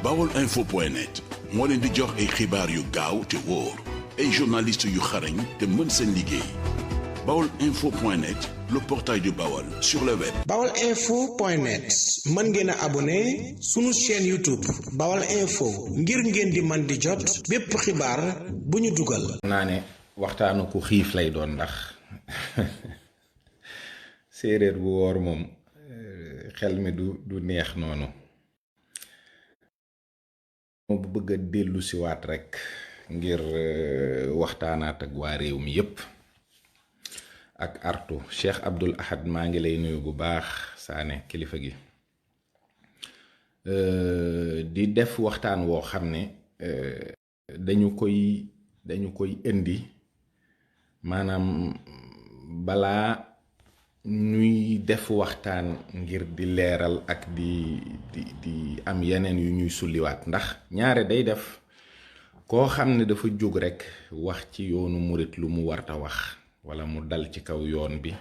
baolinfo.net moo leen di jox ay xibaar yu gaaw te wóor ay journalistes yu xarañ te mën seen liggéey baolinfo.net le portail du Baol sur le web. baolinfo.net mën ngeen a abonné sunu chaîne YouTube Baol Info ngir ngeen di man di jot bépp xibaar bu ñu dugal. naa ne waxtaanu ku xiif lay doon ndax séeréer bu woor moom xel mi du neex noonu. bu bëgg a dellu si waat rek ngir waxtaanaat ak waa réew mi yépp ak artu Cheikh Abdoul Ahad maa ngi lay nuyu bu baax Sané kilifa gi di def waxtaan woo xam ne dañu koy indi maanaam balaa ñuy def waxtaan ngir di leeral ak di am yeneen yu ñuy sulliwaat ndax ñaare day def koo xam ne dafa jóg rekk wax ci yoonu murit lu mu warta wax walla mu dal ci kaw yoon bi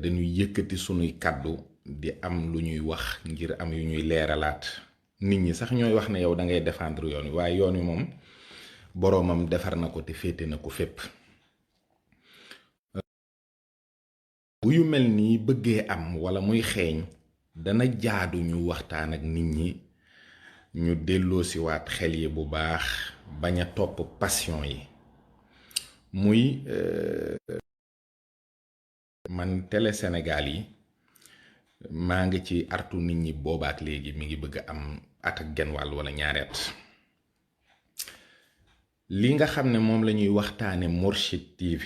dañuy yëkkati sunuy kàddu di am lu ñuy wax ngir am yu ñuy leeralaat nit ñi sax ñooy wax ne yow da ngay défendre yoon wi waaye yoon wi moom boroomam defar na ko te féete na ko fépp. bu yu mel nii bëggee am walla muy xeeñ dana jaadu ñu waxtaan ak nit ñi ñu delloo si waat xel yi bu baax bañ a topp passion yi muy man télé Sénégal yi maa ngi ci artu nit ñi boobaak léegi mi ngi bëgg a am at ak genn wàll walla ñaari at li nga xam ne moom la ñuy waxtaane Mourchid TV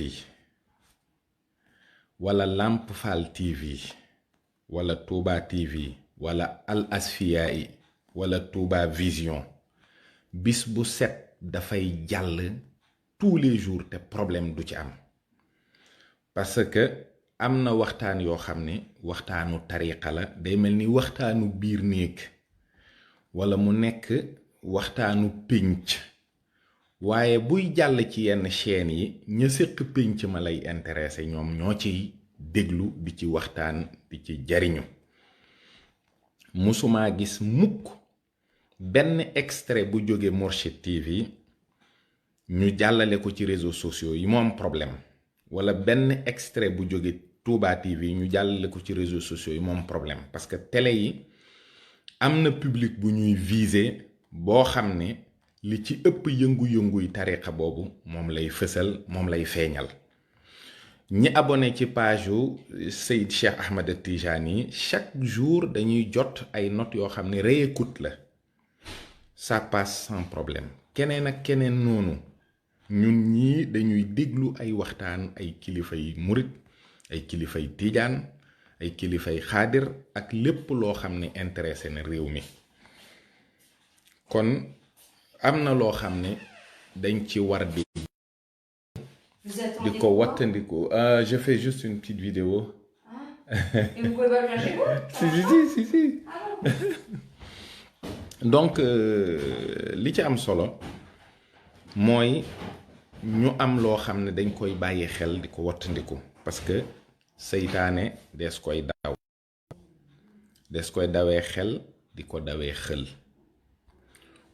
wala Lamp Fall TV wala Touba TV wala Al Asfiyahi wala Touba Vision bis bu set dafay jàll tous les jours te problème du ci am parce que am na waxtaan yoo xam ne waxtaanu tariqa la day mel ni waxtaanu biir néeg wala mu nekk waxtaanu pénc waaye buy jàll ci yenn chaîne yi ña séq pénc ma lay intéressé ñoom ñoo ciy déglu di ci waxtaan di ci jariñu musuma gis mukk benn extrait bu jóge Mourchid TV ñu jàllale ko ci réseaux sociaux yi moom problème wala benn extrait bu jóge Touba TV ñu jàllale ko ci réseaux sociaux yi moom problème parce que télé yi am na public bu ñuy viser boo xam ne li ci ëpp yëngu-yënguy tariqa boobu moom lay fësal moom lay feeñal ñi abonné ci page yu Seyd Cheikh Ahmed Tijani chaque jour dañuy jot ay notes yoo xam ne réécoute la ça passe sans problème keneen ak keneen noonu ñun ñii dañuy déglu ay waxtaan ay kilifay murit ay kilifay tiijaan ay kilifay xaadir ak lépp loo xam ne intéressé na réew mi kon am na loo xam ne dañ ci war di ko wattandiku. Je fais juste une petite vidéo. Et vous pouvez pas le faire chez vous? Si. Donc li ci am solo mooy ñu am loo xam ne dañ koy bàyyi xel di ko wattandiku parce que seytaane des koy dawee xel di ko dawee xël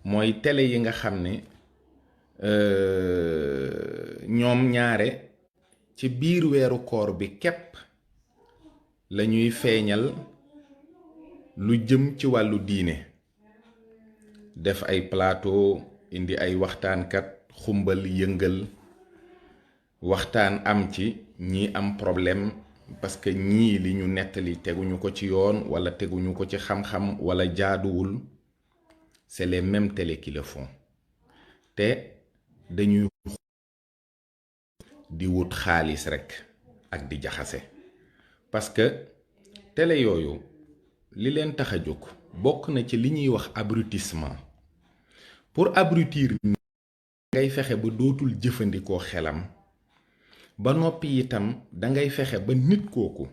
mooy télé yi nga xam ne ñoom ñaare ci biir weeru koor bi képp lañuy feeñal lu jëm ci wàllu diine def ay plateau indi ay waxtaankat xumbal yëngal waxtaan am ci ñi am problème parce que ñii li ñu nettali teguñu ko ci yoon wala teguñu ko ci xam-xam wala jaaduwul. C'est les mêmes télé qui le font te dañuy di wut xaalis rekk ak di jaxase parce que télé yooyu li leen tax a jóg bokk na ci li ñuy wax abrutissement pour abrutir ngay fexe ba dootul jëfandikoo xelam ba noppi itam dangay fexe ba nit kooku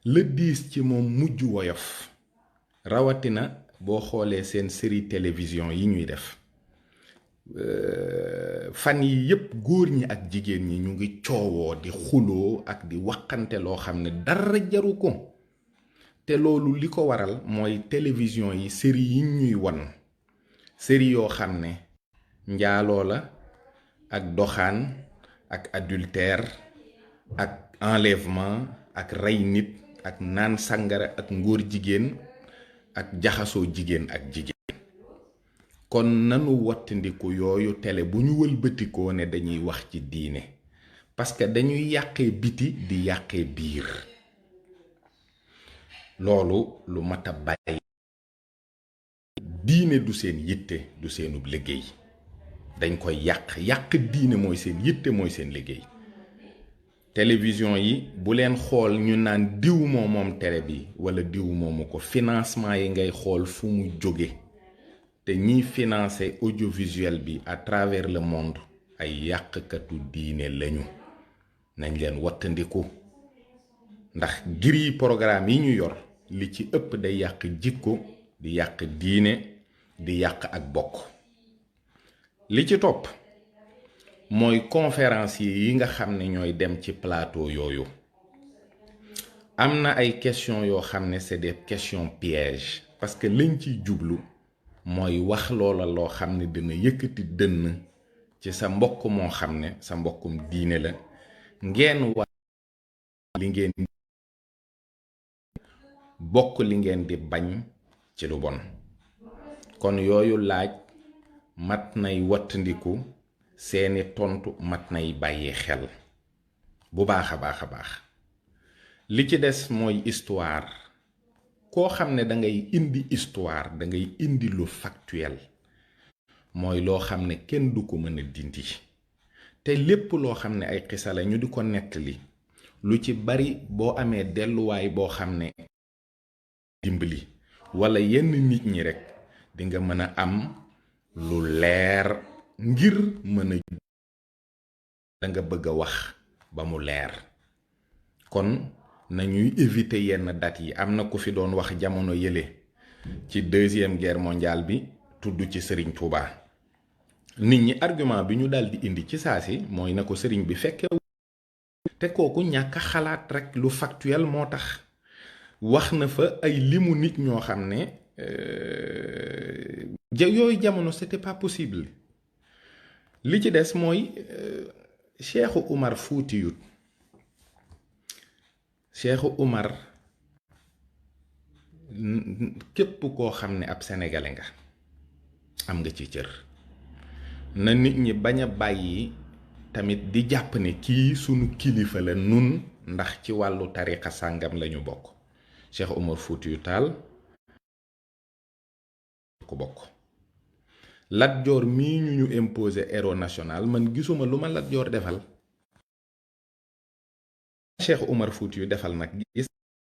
la diis ci moom mujj woyof rawatina boo xoolee seen série télévision yi ñuy def fan yi yépp góor ñi ak jigéen ñi ñu ngi coowoo di xuloo ak di waxante loo xam ne dara jaru ko te loolu li ko waral mooy télévision yi série yi ñuy wan série yoo xam ne njaaloo la ak doxaan ak adultère ak enlèvement ak rey nit ak naan sàngara ak ngóor jigéen ak jaxasoo jigéen ak jigéen. kon nanu wattandiku yooyu télé bu ñu wëlbatikoo ne dañuy wax ci diine parce que dañuy yàqee biti di yàqee biir. loolu lu mat a bàyyi. diine du seen yitte du seenub liggéey dañ koy yàq diine mooy seen yitte mooy seen liggéey. télévision yi bu leen xool ñu naan diw moom télé bi wala diw moomu ko financement yi ngay xool fu mu jóge te ñiy financer audiovisuel bi à travers le monde ay yàqkatu diine lañu. nañ leen wattandiku ndax giri programme yi ñu yor li ci ëpp day yàq jikko di yàq diine di yàq ak bokk. li ci topp mooy conférencier yi nga xam ne ñooy dem ci plateau yooyu am na ay questions yoo xam ne c'est des questions pièges parce que liñ ciy jublu mooy wax loola loo xam ne dina yëkkati dënn ci sa mbokk moo xam ne sa mbokkum diine la ngeen wax li ngeen bokk li ngeen di bañ ci lu bon. kon yooyu laaj mat nay wattandiku seeni tontu mat nay bàyyi xel bu baax a baax. li ci des mooy histoire koo xam ne dangay indi histoire dangay indi lu factuel mooy loo xam ne kenn du ko mën a dindi te lépp loo xam ne ay xisa la ñu di ko nettali lu ci bari boo amee delluwaay boo xam ne dimbali wala yenn nit ñi rekk di nga mën a am lu leer ngir mën a da nga bëgg a wax ba mu leer. kon nañuy éviter yenn date yi. am na ku fi doon wax jamono yële ci 2e guerre mondiale bi tudd ci Serigne Touba. nit ñi argument bi ñu daldi indi ci saasi mooy na ko Serigne bi fekke te kooku ñàkk xalaat rekk lu factuel moo tax wax na fa ay limu nit ñoo xam ne yooyu jamono c'était pas possible. li ci des mooy Cheikhu Umar Fuutiyut Cheikhu Umar képp koo xam ne ab sénégalais nga am nga ci cër. na nit ñi bañ a bàyyi tamit di jàpp ne kii sunu kilifa la nun ndax ci wàllu tariqa sàngam lañu bokk. Cheikh Umar Fuutiyu Taal ko bokk. Lat Joor mii ñu imposé héros national man gisuma lu ma Lat Joor defal. Cheikh Umar Fuutiyu defal nag gis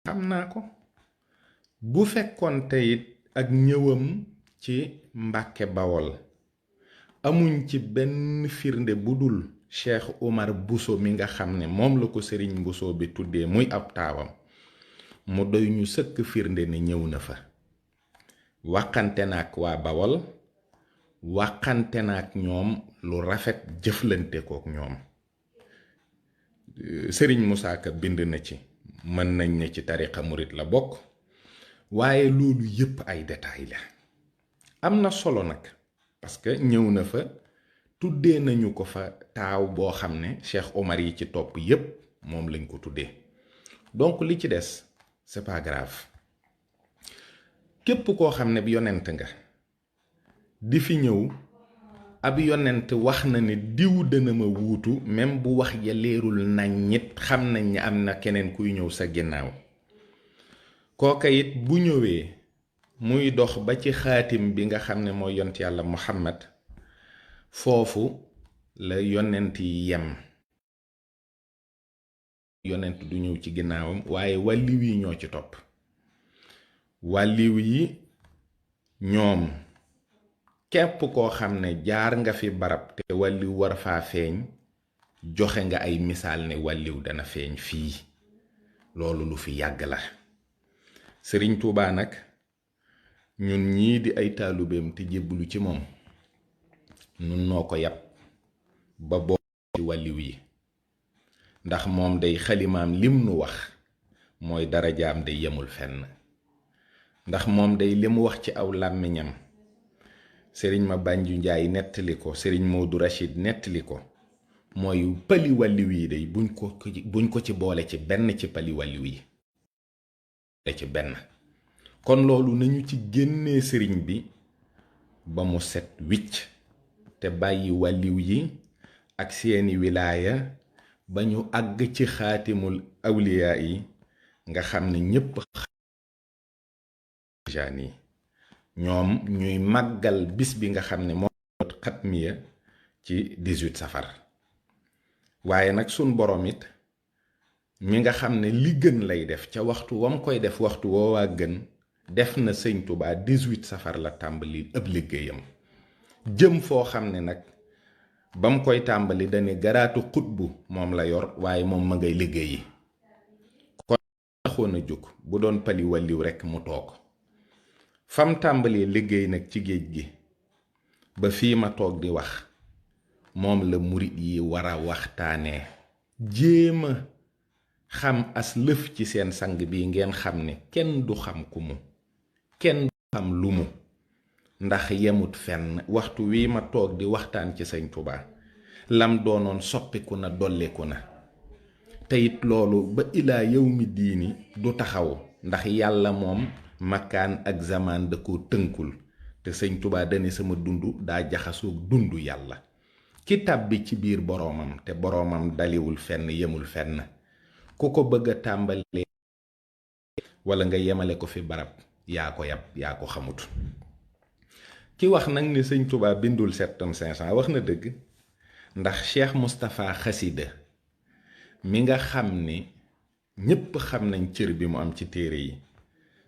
xam naa ko. bu fekkoon teyit ak ñëwam ci Mbàkke Bawol amuñ ci benn firnde bu dul Cheikh Umar Bousso mi nga xam ne moom la ko Sëriñ Bousso bi tuddee muy ab taawam mu doy ñu sëkk firnde ne ñëw na fa. waxante na ak waa Bawol waxante na ak ñoom lu rafet jëflante kook ñoom. Sëriñ Musaa Ka bind na ci mën nañ ne ci tariqa murit la bokk waaye loolu yépp ay détails la. am na solo nag parce que ñëw na fa tuddee nañu ko fa taaw boo xam ne Cheikh Omar yi ci topp yépp moom lañ ko tuddee. donc li ci des c'est pas grave. képp koo xam ne bi yonent nga di fi ñëw ab yonent wax na ne diw dana ma wuutu même bu wax ja leerul nañ nit xam nañ ne am na keneen kuy ñëw sa ginnaaw. kooka it bu ñëwee muy dox ba ci xaatim bi nga xam ne mooy yont yàlla Muhammad foofu la yonent yi yem. yonent du ñëw ci ginnaawam waaye wàlliw yi ñoo ci topp. wàlliw yi ñoom képp koo xam ne jaar nga fi barab te wàlliw war faa feeñ joxe nga ay misaal ne wàlliw dana feeñ fii. loolu lu fi yàgg la. Sëriñ Tuubaa nag ñun ñii di ay taalubeem te jébbalu ci moom nun noo ko yàpp ba bokk ci wàlliw yi ndax moom day xalimaam lim nu wax mooy darajaam day yemul fenn. ndax moom day li mu wax ci aw làmmiñam sëriñ ma Banju Njaay nettali ko sëriñ Moodu Rachid nettali ko mooy pali wàlliw yi day buñ ko ci boole ci benn ci pali wàlliw yi ci benn. kon loolu nañu ci génnee sëriñ bi ba mu set wicc te bàyyi wàlliw yi ak seeni wilaaya ba ñu àgg ci xaatimul awliyaa yi nga xam ne ñépp jaani ñoom ñuy màggal bis bi nga xam ne moo xatmiya ci 18 safar waaye nag sun borom it mi nga xam ne li gën lay def ca waxtu wam koy def waxtu woowaa gën def na sëñ Tuubaa 18 safar la tàmbali ëpp liggéeyam jëm foo xam ne nag bam koy tàmbali dane garaatu xutbu moom la yor waaye moom ma ngay liggéeyi kon taxoon a jóg bu doon pali wàlliw rekk mu toog fam tàmbalee liggéey nag ci géej gi ba fii ma toog di wax moom la murit yi war a waxtaanee jéema xam as lëf ci seen sang bi ngeen xam ne kenn du xam ku mu kenn du xam lu mu ndax yemut fenn waxtu wi ma toog di waxtaan ci sëñ Tuubaa lam doonoon soppiku na dolleku na te it loolu ba ilaa yawmi diini du taxaw ndax yàlla moom makkaan ak zamaan da ko tënkul te sëñ Tuubaa dane sama dund daa jaxasoog dundu yàlla ki tàbbi ci biir boroomam te boroomam daliwul fenn yemul fenn ku ko bëgg a tàmbalee wala nga yemale ko fi barab yaa ko yab yaa ko xamut ki wax nag ni sëñ Tuubaa bindul 7 tonnes 500 wax na dëgg ndax Cheikh Moustapha Xasida mi nga xam ni ñépp xam nañ cër bi mu am ci téere yi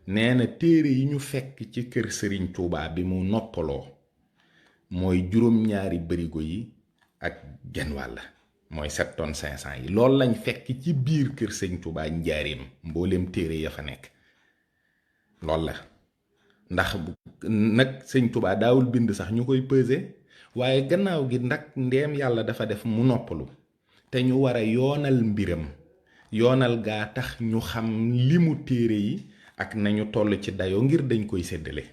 nee na téere yi ñu fekk ci kër sëriñ Tuubaa bi mu noppaloo mooy juróom-ñaari barigo yi ak genn wàll mooy 7 tonnes 500 yi loolu lañ fekk ci biir kër sëñ Tuubaa njaareem mbooleem téere ya fa nekk loolu la ndax nag sëñ Tuubaa daawul bind sax ñu koy peser waaye gannaaw gi nag ndeem yàlla dafa def mu noppalu te ñu war a yoonal mbiram yoonal gaa tax ñu xam limu téere yi ak nañu toll ci dayoo ngir dañ koy séddale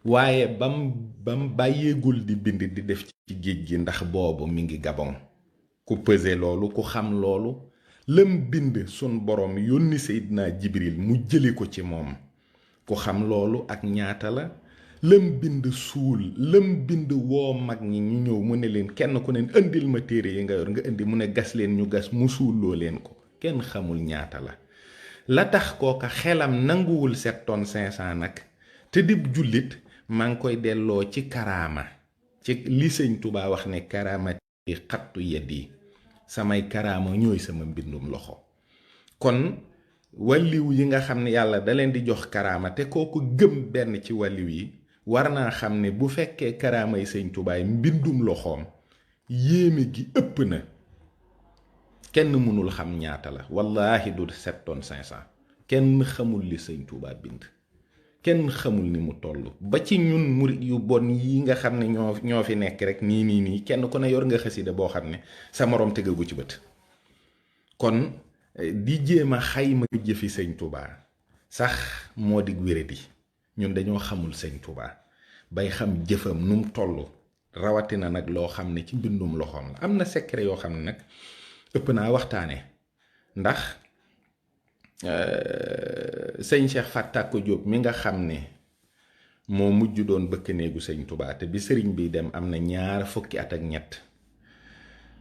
waaye bam bàyyeegul di bind di def ci géej gi ndax boobu mi ngi Gabon ku peser loolu ku xam loolu lëm bind sun borom yónni Seydina Jibril mu jëli ko ci moom ku xam loolu ak ñaata la lëm bind suul lëm bind woo mag ñi ñu ñëw mu ne leen kenn ku ne indil ma téere yi nga yor nga indi mu ne gas leen ñu gas mu suulloo leen ko kenn xamul ñaata la tax kooka xelam nanguwul 7 tonnes 500 nag te dib jullit maa ngi koy delloo ci karaama ci li sëñ Tuubaa wax ne karaamati xattu yeddi samay karaama ñooy sama mbindum loxo kon wàlliw yi nga xam ne yàlla da leen di jox karaama te kooku gëm benn ci wàlliw yi war naa xam ne bu fekkee karaama yi sëñ Tuubaa mbindum loxoom yéeme gi ëpp na kenn mënul xam ñaata la wallaahi du 7 tonnes 500 kenn xamul li sëñ Tuubaa bind kenn xamul ni mu toll ba ci ñun murit yu bon yi nga xam ne ñoo fi nekk rek nii kenn ku ne yor nga xasida boo xam ne sa moroom tegagu ci bët kon di jéem a xayma jëfi sëñ Tuubaa sax moo di wéradi ñun dañoo xamul sëñ Tuubaa bay xam jëfam nu mu toll rawatina nag loo xam ne ci mbindum loxoom la am na secret yoo xam ne nag ëpp naa waxtaane ndax sëñ Cheikh Fattako Diop mi nga xam ne moo mujj doon bëkk néegu sëñ Tuubaa te bi sëriñ bi dem am na 2 fukki at ak ñett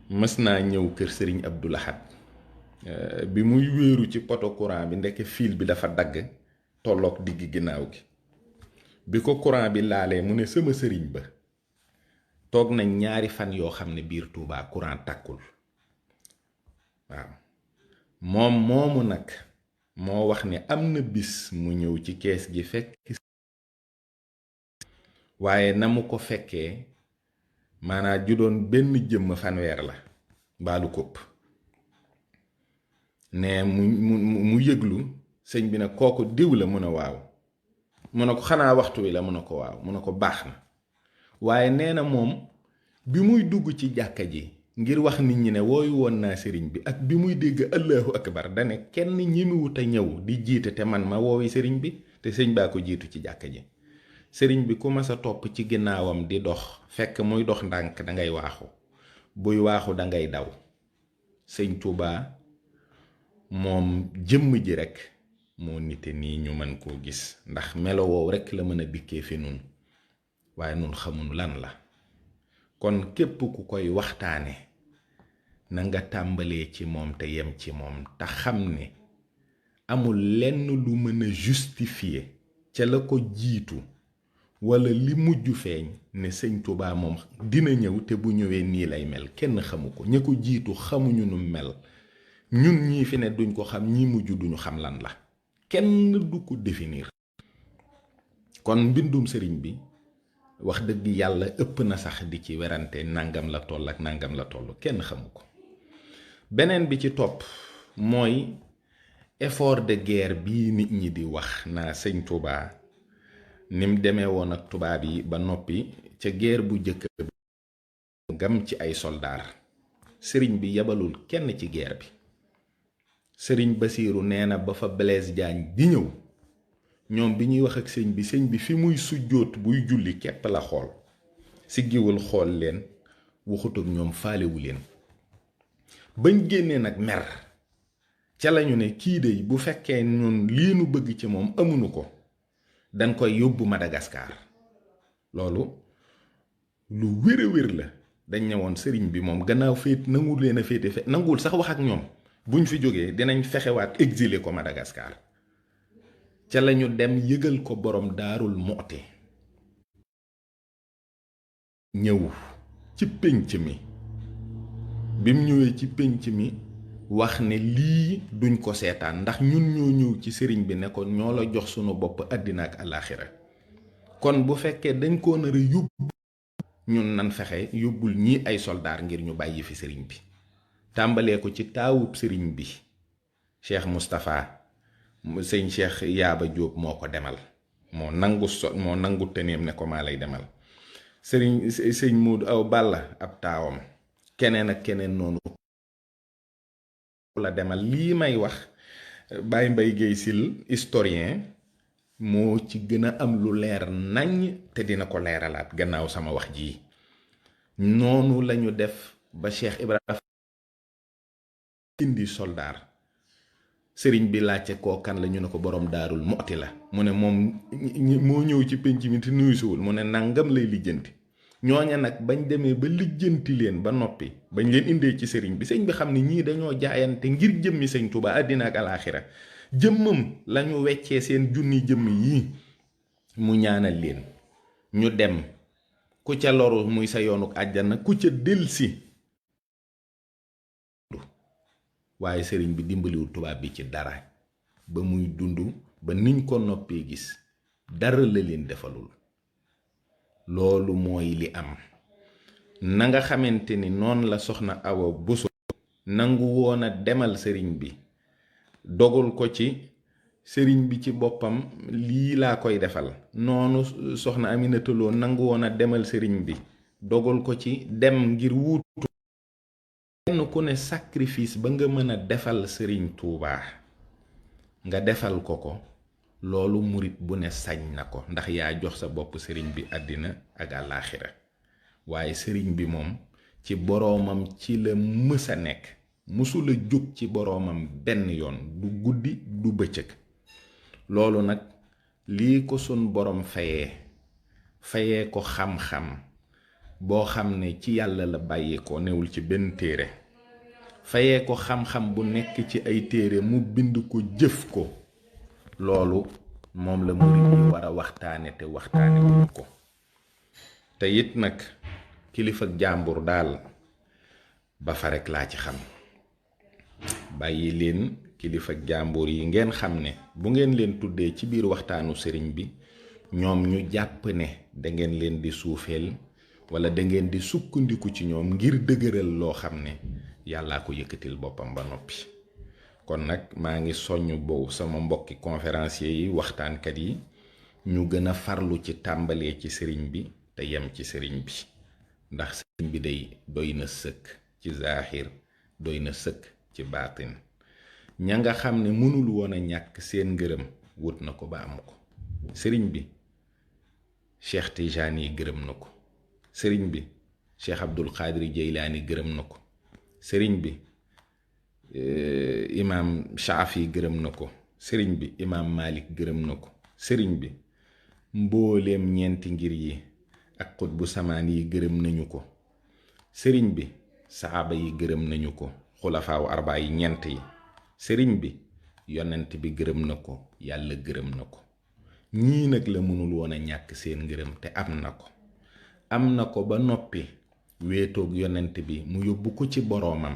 mës naa ñëw kër sëriñ Abdou Lahad bi muy wéeru ci poto courant bi ndeke fil bi dafa dagg tolloog digg ginnaaw gi bi ko courant bi laalee mu ne sama sëriñ ba toog nañ 2 fan yoo xam ne biir Tuubaa courant takkul waaw moom moomu nag moo wax ne am na bis mu ñëw ci kees gi fekk waaye na mu ko fekkee maanaa ju doon benn jëmm fanweer la mbaalu kopp ne mu yëglu sëñ bi ne kooku diw la mu ne waaw mu ne ko xanaa waxtu wi la mu ne ko waaw mu ne ko baax na waaye nee na moom bi muy dugg ci jàkka ji ngir wax nit ñi ne wooyu woon naa sëriñ bi ak bi muy dégg allahu akbar dane kenn ñimiwut a ñëw di jiite te man ma woowi sëriñ bi te sëñ baa ko jiitu ci jàkka ji. sëriñ bi ku mas a topp ci ginnaawam di dox fekk muy dox ndànk dangay waaxu, buy waaxu dangay daw. sëñ Tuubaa moom jëmm ji rekk moo nite nii ñu mën koo gis, ndax melo woow rekk la mën a dikkee fi nun, waaye nun xamuñu lan la. kon képp ku koy waxtaane na nga tàmbalee ci moom te yem ci moom, te xam ne amul lenn lu mën a justifier ca la ko jiitu walla li mujj feeñ ne sëñ Tuubaa moom dina ñëw te bu ñëwee nii lay mel. kenn xamu ko, ña ko jiitu xamuñu nu mel, ñun ñii fi ne duñ ko xam, ñi mujj duñu xam lan la, kenn du ko définir. kon mbindum sëriñ bi wax dëgg yàlla ëpp na sax di ci werante nangam la toll ak nangam la toll, kenn xamu ko. beneen bi ci topp mooy effort de guerre bii nit ñi di wax naa sëñ Tuubaa nim demee woon ak tubaab yi ba noppi ca guerre bu jëkk gam ci ay soldaar. sëriñ bi yebalul kenn ci guerre bi. sëriñ Basiiru nee na ba fa Blaise Diagne di ñëw ñoom bi ñuy wax ak sëñ bi fi muy sujjóot buy julli képp la xool, siggiwul xool leen, waxut ak ñoom, faalewu leen. bañ génnee nag mer ca lañu ne kii dey bu fekkee ñun lii nu bëgg ci moom amuñu ko dañ koy yóbbu Madagascar. loolu lu wér a wér la. dañ ne woon sëriñ bi moom gannaaw féet nanguwul leen a féete nanguwul sax wax ak ñoom, buñ fi jógee dinañ fexewaat exiler ko Madagascar. ca lañu dem yëgal ko borom Daarul Muxti. ñëw ci pénc mi, bim ñëwee ci pénc mi wax ne lii duñ ko seetaan, ndax ñun ñoo ñëw ci sëriñ bi ne ko ñoo la jox sunu bopp àddina ak alaaxira, kon bu fekkee dañ koo nar a yóbbu ñun nan fexe yóbbul ñii ay soldaar ngir ñu bàyyi fi sëriñ bi. tàmbalee ko ci taawub sëriñ bi Cheikh Moustapha, sëñ Cheikh Yaaba Jóob moo ko demal, moo nangu tëneem ne ko maa lay demal. sëñ Moodu Aw Balla ab taawam, keneen ak keneen noonu la demal. lii may wax Baye Mbaye Guèye Sil historien moo ci gën a am lu leer naññ te dina ko leeralaat gannaaw sama wax ji. noonu lañu def ba Cheikh Ibrahima indi soldaar. sëriñ bi laajte koo kan la, ñu ne ko borom Daarul Muxti la. mu ne moom moo ñëw ci penc mi te nuyusiwul, mu ne nangam lay lijjanti. ñooña nag bañ demee ba lijjanti leen ba noppi, bañ leen indee ci sëriñ bi xam ne ñii dañoo jaayante ngir jëmmi sëñ Tuubaa àddina ak alaaxira, jëmmam lañu weccee seen junni jëmm yii, mu ñaanal leen ñu dem, ku ca loru muy sa yoonuk àjjana, ku ca delsi. waaye sëriñ bi dimbaliwul tubaab bi ci dara ba muy dund ba niñ ko noppee gis, dara la leen defalul. loolu mooy li am. na nga xamante ni noonu la soxna Awa Buso nangu woon a demal sëriñ bi, dogal ko ci sëriñ bi ci boppam lii laa koy defal, noonu soxna Aminata Lo nangu woon a demal sëriñ bi, dogal ko ci dem ngir wuutu. kenn ku ne sacrifice ba nga mën a defal sëriñ Tuubaa nga defal ko loolu murit bu ne sañ na ko, ndax yaa jox sa bopp sëriñ bi àddina ak àllaaxira. waaye sëriñ bi moom ci boroomam ci la mës a nekk, mësula jóg ci boroomam benn yoon, du guddi du bëccëg. loolu nag lii ko sun boroom fayee ko xam-xam boo xam ne ci yàlla la bàyyi ko, newul ci benn téere. fayee ko xam-xam bu nekk ci ay téere mu bind ko jëf ko. loolu moom la murit yi war a waxtaane te waxtaane wuñu ko. te it nag kilifa jàmbur daal ba fa rekk laa ci xam. bàyyi leen kilifa jàmbur yi ngeen xam ne bu ngeen leen tuddee ci biir waxtaanu sëriñ bi, ñoom ñu jàpp ne dangeen leen di suufeel wala dangeen di sukkandiku ci ñoom ngir dëgëral loo xam ne yàllaa ko yëkkatil boppam ba noppi. kon nag maa ngi soññ boobu sama mbokki conférencier yi, waxtaankat yi, ñu gën a farlu ci tàmbalee ci sëriñ bi te yem ci sëriñ bi, ndax sëriñ bi day doy na sëkk ci zaaxir, doy na sëkk ci baatin. ña nga xam ne mënul woon a ñàkk seen ngërëm wut na ko ba am ko. sëriñ bi Cheikh Tijani yi gërëm na ko, sëriñ bi Cheikh Abdul Qadir Jeylaani gërëm na ko, sëriñ bi imaam Shaafi gërëm na ko, sëriñ bi imaam Malik gërëm na ko, sëriñ bi mbooleem ñeenti ngir yi ak xutbu samaan yi gërëm nañu ko, sëriñ bi saxaaba yi gërëm nañu ko, xulafaawu arbaa yi ñeent yi, sëriñ bi yonent bi gërëm na ko, yàlla gërëm na ko. ñii nag la mënul woon a ñàkk seen ngërëm te am na ko ba noppi wéetoog yonent bi mu yóbbu ko ci boroomam,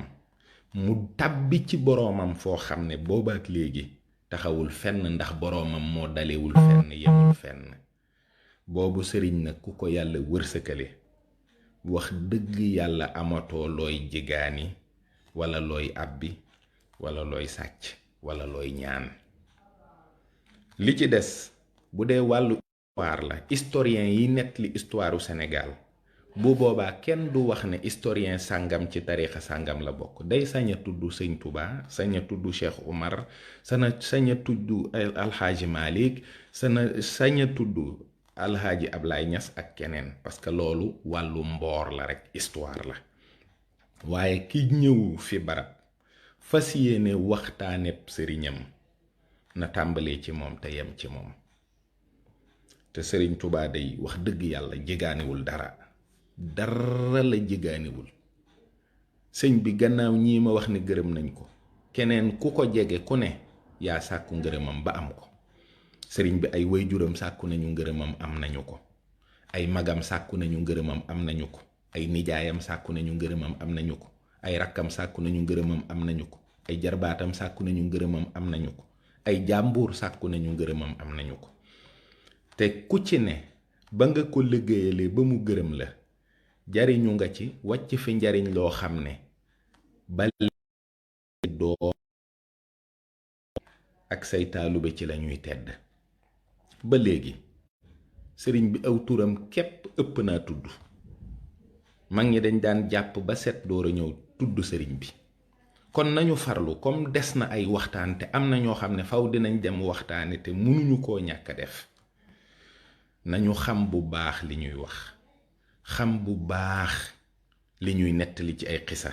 mu tàbbi ci boroomam foo xam ne boobaak léegi taxawul fenn ndax boroomam moo dalewul fenn yemul fenn. boobu sëriñ nag ku ko yàlla wërsëkale wax dëgg yàlla amatoo looy jigaani wala looy abbi wala looy sàcc wala looy ñaan. li ci des bu dee wàllu histoire la, historien yi nettali histoire u Sénégal bu boobaa kenn du wax ne historien sàngam ci tariixa sàngam la bokk. day sañ a tudd sëñ Touba, sañ a tudd Cheikh Oumar, sañ a tudd alxaaji Malik, sañ a tudd alxaaji Ablaye Niass ak keneen, parce que loolu wàllu mboor la rek, histoire la. waaye ki ñëw fi barab fas yéene waxtaaneb sëriñam na tàmbalee ci moom te yem ci moom. te sëriñ Touba day wax dëgg yàlla jégaaniwul dara la jégaaniwul. sëñ bi gannaaw ñii ma wax ni gërëm nañ ko, keneen ku ko jege ku ne yaa sàkku ngërëmam ba am ko. sëriñ bi ay waajuram sàkku nañu ngërëmam am nañu ko, ay magam sàkku nañu ngërëmam am nañu ko, ay nijaayam sàkku nañu ngërëmam am nañu ko, ay rakkam sàkku nañu ngërëmam am nañu ko, ay jarbaatam sàkku nañu ngërëmam am nañu ko, ay jàmbur sàkku nañu ngërëmam am nañu ko. te ku ci ne ba nga ko liggéeyale ba mu gërëm la, jariñu nga ci wàcc fi njariñ loo xam ne ba doo ak say taalube ci lañuy tedd. ba léegi sëriñ bi aw turam képp ëpp naa tudd. mag ñi dañ daan jàpp ba set door a ñëw tudd sëriñ bi. kon nañu farlu, comme des na ay waxtaan te am na ñoo xam ne faw dinañ dem waxtaane te mënuñu koo ñàkk a def. nañu xam bu baax li ñuy wax, xam bu baax li ñuy nettali ci ay xisa,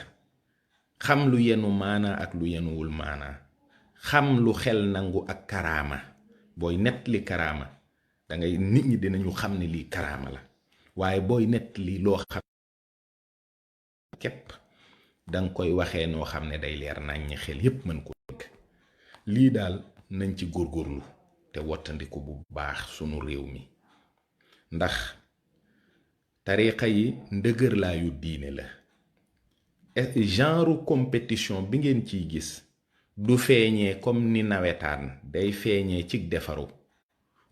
xam lu yenu maanaa ak lu yenuwul maanaa, xam lu xel nangu ak karaama. booy nettali karaama dangay nit ñi dinañu xam ne lii karaama la, waaye booy nettali loo xam képp danga koy waxee noo xam ne day leer nañ ñi xel yépp mën ko dégg. lii daal nañ ci góorgóorlu te wottandiku bu baax sunu réew mi, ndax tariixa yi ndëgër laayu diine la. genre compétition bi ngeen ciy gis du feeñee comme ni nawetaan, day feeñee ci defaru.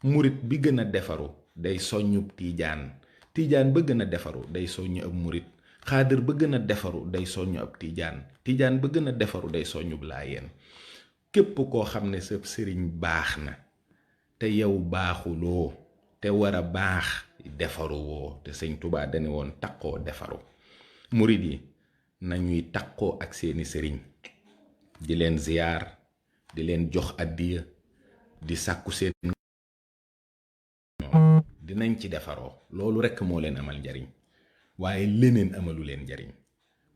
murit bi gën a defaru day soññub tiijaan ba gën a defaru day soññ ab murit, xaadir ba gën a defaru day soññ ab tiijaan ba gën a defaru day soññub laayeen. képp koo xam ne sa sëriñ baax na te yow baaxuloo te war a baax defaru woo. te sëñ Touba dane woon taqoo defaru. murit yi nañuy taqoo ak seeni sëriñ, di leen ziyaar, di leen jox addiya, di sàkku seen dinañ ci defaroo. loolu rekk moo leen amal njariñ, waaye leneen amalu leen njariñ.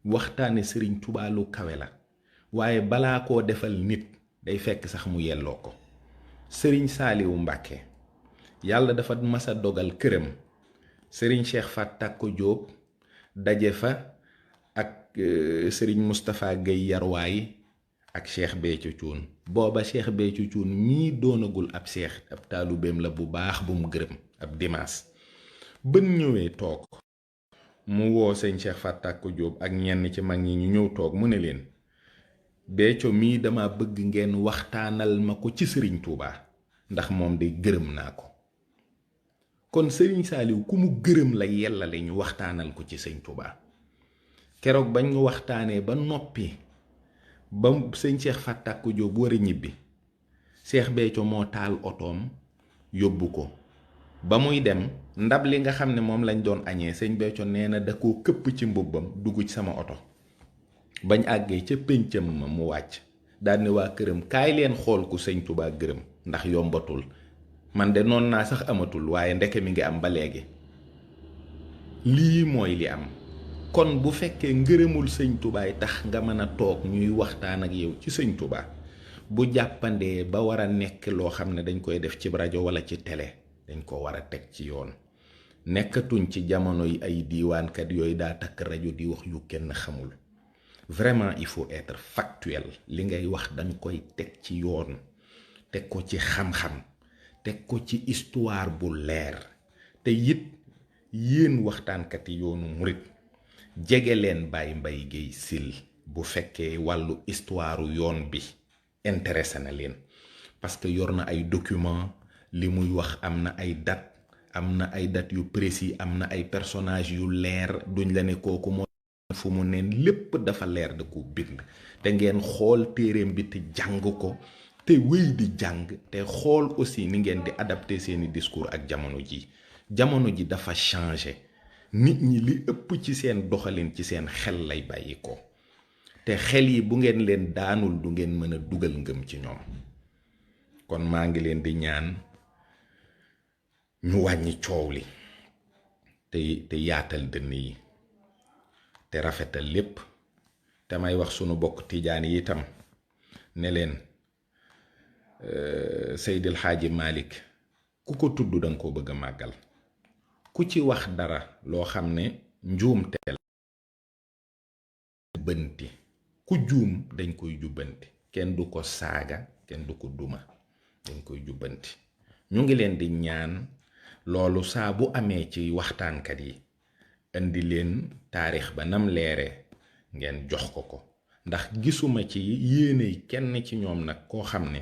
waxtaane sëriñ Touba lu kawe la, waaye balaa koo defal nit day fekk sax mu yelloo ko. sëriñ Saaliwu Mbàkke yàlla dafa masa dogal këram sëriñ Cheikh Fatakko Jóob daje fa ak sëriñ Moustapha Gueye Yarwaay ak Cheikh Béthio Thioune. booba Cheikh Béthio Thioune mii doonagul ab seex, ab taalubeem la bu baax bu mu gërëm. ab dimaas bën ñëwee toog mu woo sëñ Cheikh Fatakko Jóob ak ñenn ci mag ñi ñu ñëw toog mu ne leen, Béthio mii dama bëgg ngeen waxtaanal ma ko ci sëriñ Touba ndax moom de gërëm naa ko. kon sëriñ Saaliw ku mu gërëm la yellale ñu waxtaanal ko ci sëñ Touba. keroog bañ ñu waxtaanee ba noppi ba sëñ Cheikh Fatakko Jóob war a ñibbi, Cheikh Béthio moo taal otoom yóbbu ko. ba muy dem ndab li nga xam ne moom lañ doon añee sëñ Béthio nee na da koo këpp ci mbubbam dugg ci sama oto. bañ àggee ca péncam ma mu wàcc daal ne waa këram kaay leen xool ku sëñ Touba gërëm ndax yombatul man de noon naa sax amatul waaye ndeke mi ngi am ba léegi. lii mooy li am kon bu fekkee ngërëmul sëñ tubaay tax nga mën a toog ñuy waxtaan ak yow ci sëñ tubaa bu jàppandee ba war a nekk loo xam ne dañ koy def ci rajo wala ci télé dañ ko war a teg ci yoon. nekkatuñ ci jamono yi ay diiwaankat yooyu daa takk rajo di wax yu kenn xamul. vraiment il faut être factuel. li ngay wax dañ koy teg ci yoon, teg ko ci xam-xam, teg ko ci histoire bu leer. te it yéen waxtaankat yi yoonu murit jege leen Baye Mbaye Guèye Syll bu fekkee wàllu histoire yoon bi intéressé na leen, parce que yor na ay document, li muy wax am na ay date, am na ay date yu précis, am na ay personnage yu leer. duñ la ne kooku moo fu mu neen, lépp dafa leer da ko bind. te ngeen xool téereem bi te jàng ko te wéy di jàng te xool aussi ni ngeen di adapté seeni discours ak jamono ji. jamono ji dafa changé, nit ñi li ëpp ci seen doxalin ci seen xel lay bàyyi ko, te xel yi bu ngeen leen daanul du ngeen mën a dugal ngëm ci ñoom. kon maa ngi leen di ñaan ñu wàññi coow li te yaatal dënn yi te rafetal lépp. te may wax sunu bokk tijaan yi itam ne leen Seydil Xaaji Malik ku ko tudd danga ko bëgg a màggal. ku ci wax dara loo xam ne njuumte la jubbanti, ku juum dañ koy jubbanti, kenn du ko saaga, kenn du ko duma, dañ koy jubbanti. ñu ngi leen di ñaan loolu saa bu amee ci waxtaankat yi indi leen taarix ba nam leere ngeen jox ko ndax gisuma ci yéene kenn ci ñoom nag koo xam ne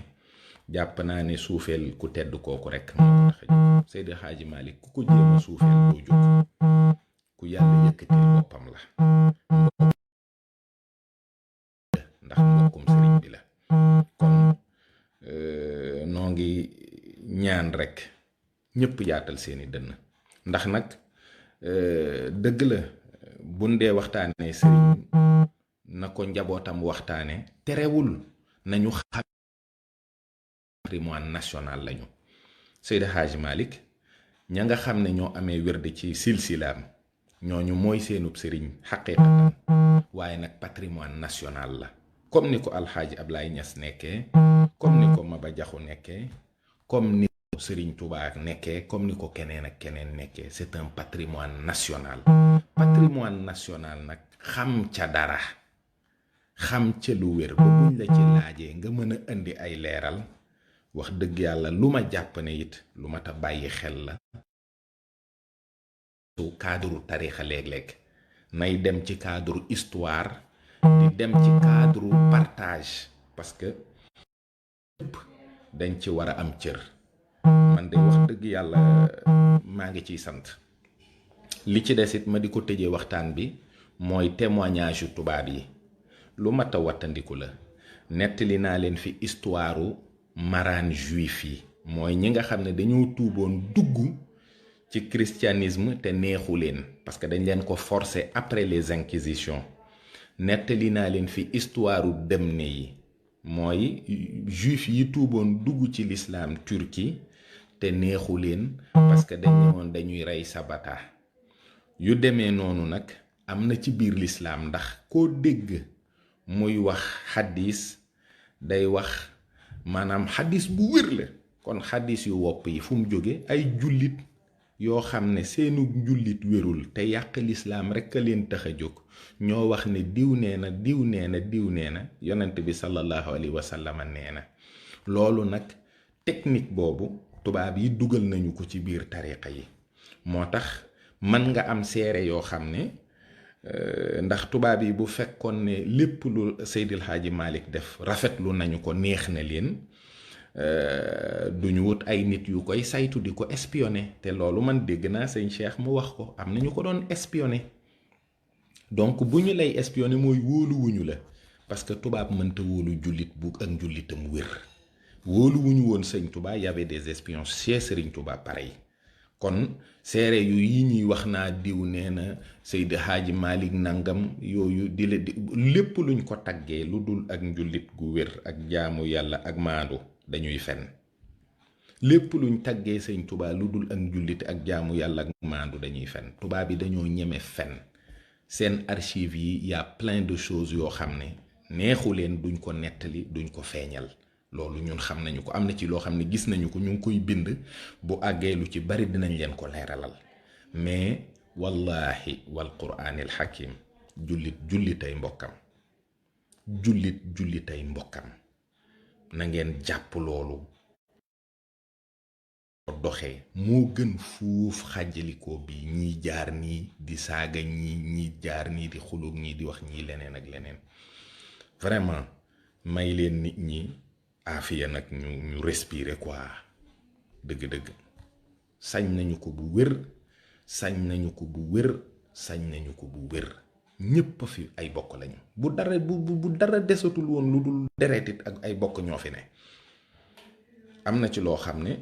jàpp naa ne suufeel ku tedd kooku rek moo tax a jóg. Seydi Xaaji Malik ku ko jéem a suufeel doo jóg, ku yàlla yëkkatil boppam la, ndax mbokkum sëriñ bi la. kon noo ngi ñaan rek ñëpp yaatal seeni dënn, ndax nag dëgg la buñ dee waxtaanee sëriñ na ko njabootam waxtaane, terewul nañu xam patrimoine national lañu. Seydi Hadji Malick ña nga xam ne ñoo amee wérde ci silsilaam ñooñu mooy seenub sëriñ xaqiiqatan, waaye nag patrimoine national la, comme ni ko alxaaji Ablaye Niass nekkee, comme ni ko Maba Jaxu nekkee, comme ni ko Sëriñ Tuubaa nekkee, comme ni ko keneen ak keneen nekkee. c'est un patrimoine national. patrimoine national nag xam ca dara, xam ca lu wér ba buñ la ci laajee nga mën a indi ay leeral, wax dëgg yàlla lu ma jàpp ne it lu mat a bàyyi xel la. su cadre tariixa léeg-léeg nay dem ci cadre histoire, di dem ci cadre partage, parce que lépp dañ ci war a am cër. man de wax dëgg yàlla maa ngi ciy sant. li ci des it ma di ko tëjee waxtaan bi mooy témoignage yu tubaab yi, lu mat a wattandiku la. nettali naa leen fi histoire maraan juif yi, mooy ñi nga xam ne dañoo tuuboon dugg ci christianisme te neexu leen, parce que dañ leen ko forcer après les inquisitions. nettali naa leen fi histoire Dëmne yi, mooy juif yi tuuboon dugg ci l'islam Turquie te neexu leen, parce que dañ ne woon dañuy rey Sabata. yu demee noonu nag am na ci biir l'islam, ndax koo dégg muy wax xadis day wax maanaam xadis bu wér la. kon xadis yu wopp yi fu mu jóge? ay jullit yoo xam ne seenu jullit wérul te yàq lislaam rekk a leen tax a jóg ñoo wax ne diw nee na diw nee na diw nee na yonent bi sallallahu alayhi wa sallam nee na. loolu nag technique boobu tubaab yi dugal nañu ko ci biir tariqa yi, moo tax mën nga am seere yoo xam ne ndax tubaab yi bu fekkoon ne lépp lu Seydil Hadji Malick def rafetlu nañu ko, neex na leen, duñu wut ay nit yu koy saytu di ko espionner. te loolu man dégg naa sëñ Cheikh mu wax ko, am na ñu ko doon espionner. donc bu ñu lay espionner mooy wóoluwuñu la, parce que tubaab mënta wóolu jullit bu ak njullitam wér. wóoluwuñu woon sëñ Touba, y avait des espions chez Serigne Touba pareil. kon seere yu yi ñuy wax naa diw nee na Seydi Hadji Malick nangam yooyu di lépp luñ ko taggee lu dul ak njullit gu wér ak jaamu yàlla ak maandu dañuy fen. lépp luñ taggee sëñ Tuubaa lu dul ak njullite ak jaamu yàlla ak maandu dañuy fen. tubaab bi dañoo ñeme fen. seen archive yi y a plein de choses yoo xam ne neexu leen duñ ko nettali duñ ko feeñal. loolu ñun xam nañu ko, am na ci loo xam ne gis nañu ko, ñu ngi koy bind, bu àggee lu ci bari dinañ leen ko leeralal. mais wallahi wal quraanil hakim jullitay mbokkam, jullitay mbokkam, na ngeen jàpp loolu. doxee moo gën fuuf xàjjalikoo bi ñii jaar nii di saaga ñii jaar nii di xulóog ñii di wax ñii leneen ak leneen. vraiment may leen nit ñi aafiya nag ñu respirer quoi. dëgg-dëgg sañ nañu ko bu wér, sañ nañu ko bu wér, sañ nañu ko bu wér. ñépp fi ay bokk lañu. bu dara desatul woon lu dul deretit ak ay bokk ñoo fi ne. am na ci loo xam ne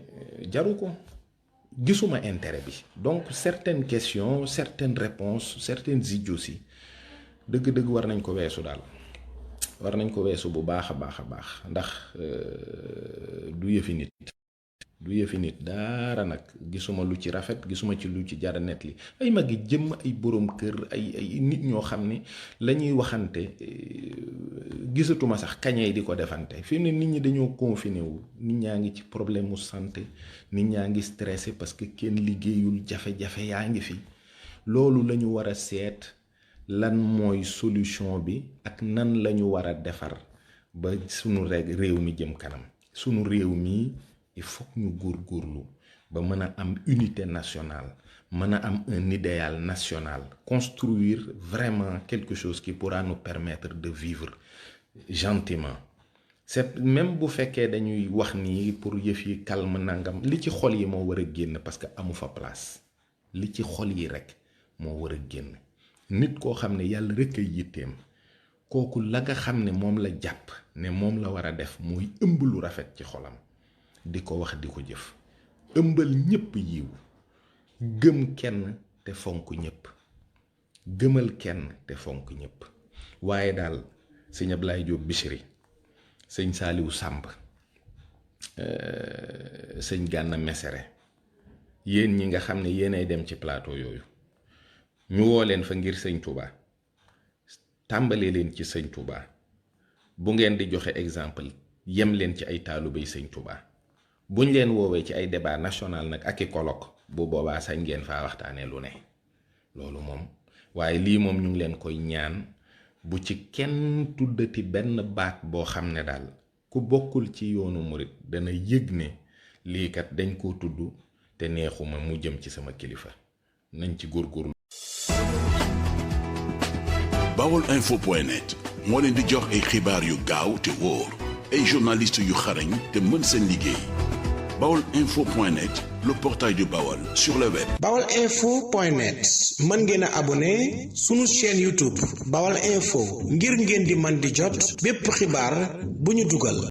jaru ko, gisuma intérêt bi. donc certaines questions, certaines réponses, certaines idioties dëgg-dëgg war nañ ko weesu daal. war nañ ko weesu bu baax a baax ndax du yëfi nit dara nag. gisuma lu ci rafet, gisuma ci lu ci jara net li. ay mag yi jëm, ay borom kër, ay nit ñoo xam ne la ñuy waxante gisatuma sax kañey di ko defante. fi mu ne nit ñi dañoo confiné wu, nit ñaa ngi ci problème mu santé, nit ñaa ngi stressé parce que kenn liggéeyul, jafe-jafe yaa ngi fi. loolu la ñu war a seet lan mooy solution bi ak nan la ñu war a defar ba sunu réew mi jëm kanam. sunu réew mi il faut ñu góorgóorlu ba mën a am unité nationale, mën a am un idéal national, construire vraiment quelque chose qui pourra nous permettre de vivre gentiment. c'est même bu fekkee dañuy wax nii pour yëf yi calme nangam, li ci xol yi moo war a génn parce que amu fa place. li ci xol yi rek moo war a génn. nit koo xam ne yàlla rek ay yitteem, kooku la nga xam ne moom la jàpp ne moom la war a def mooy ëmb lu rafet ci xolam, di ko wax di ko jëf, ëmbal ñépp yiw, gëm kenn te fonk ñépp, gëmal kenn te fonk ñépp. waaye daal sëñ Ablaye Diop Bichri, sëñ Saaliwu Sàmb, sëñ Gànna Mesere, yéen ñi nga xam ne yéenay dem ci plateau yooyu, ñu woo leen fa ngir sëñ Touba, tàmbalee leen ci sëñ Touba. bu ngeen di joxe exemple yem leen ci ay taalubéy sëñ Touba. buñ leen woowee ci ay débat national nag ak i colloque, bu boobaa sañ ngeen faa waxtaanee lu ne. loolu moom, waaye lii moom ñu ngi leen koy ñaan, bu ci kenn tuddati benn baat boo xam ne daal ku bokkul ci yoonu murit dana yëg ne lii kat dañ koo tudd te neexuma mu jëm ci sama kilifa. nañ ci góorgóorlu. Baolinfo.net moo leen di jox ay xibaar yu gaaw te wóor, ay journalistes yu xarañ te mën seen liggéey. Baolinfo.net, le portail du Baol sur le web. Baolinfo.net mën ngeen a abonné sunu chaîne YouTube Baol Info ngir ngeen di man di jot bépp xibaar bu ñu dugal.